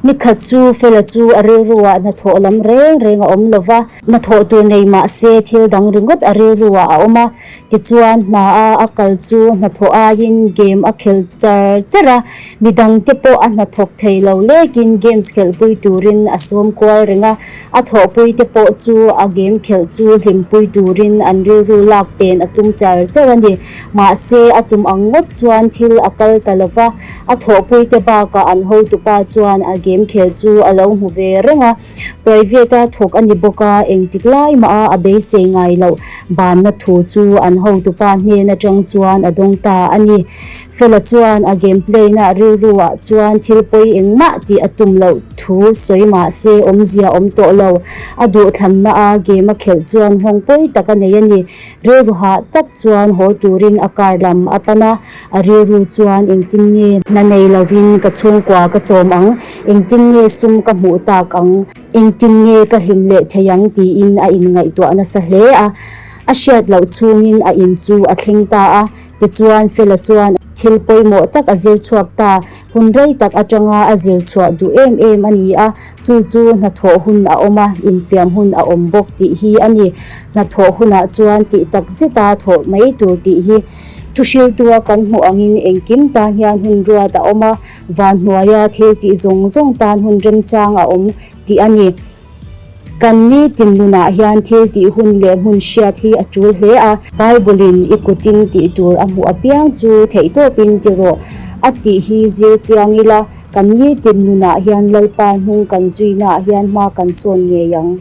Nikhat chu Fela chu a rilruah hnathawh lam reng reng a awm lo va, hnathawh tur nei mah se thil dang ringawt a rilruah a awm a. Tichuan hna a a kal chu hnathawh aiin game a khel char char a, midangte pawh a hnathawk thei lo lekin games khelhpui turin a sawm kual reng a, a thawhpuite pawh chu a game khelh chu hlimpui turin an rilru lak pen a tum char char a ni. Mahse a tum ang ngawt chuan thil a kal ta lo va, a thawhpuite bakah an hotupa chuan a game khel chu a lo hmu ve reng a. Private a thawk a ni bawk a, engtik lai mah a a beisei ngai loh banna thu chu an hotupa hnen atang chuan a dawng ta a ni. Fela chuan a game play na rilru ah chuan thil pawi engmah tih a tum loh thu sawi mah se awmzia awm tawh lo. A duhthlanna a game a khelh chuan nghawng pawi tak a nei a ni. Rilru hah tak chuan haw turin a car lam a pan a, a rilru chuan engtin nge hna nei lovin ka chhungkua ka chawm ang, engtin nge sum ka hmuh tak ang, engtin nge ka hlim leh thei ang tiin a inngaihtuah nasa hle a. A hriat loh chhungin a in chu a thleng ta a, tichuan Fela chuan thil pawimawh tak a zir chhuak ta. Hun rei tak atanga a zir chhuah duh em em a ni a, chu chu hnathawh hun a awm a, infiam hun a awm bawk tih hi a ni. Hnathawh hunah chuan tih tak zeta thawh mai tur tih hi thuhriltua kan hmuh angin engkim tan hian hun ruat a awm a, van hnuaia thil tih zawng zawng tan hun remchang a awm tih a ni. Kan nitin nunah hian thil tih hun leh hmun hriat hi a tul hle a. Bible-in i kutin tih tur a hmuh apiang chu theihtawpin ti rawh a tih hi zir chiang ila, kan nitin nunah hian Lalpa hnung kan zuinaah hian hma kan sawn ngei ang.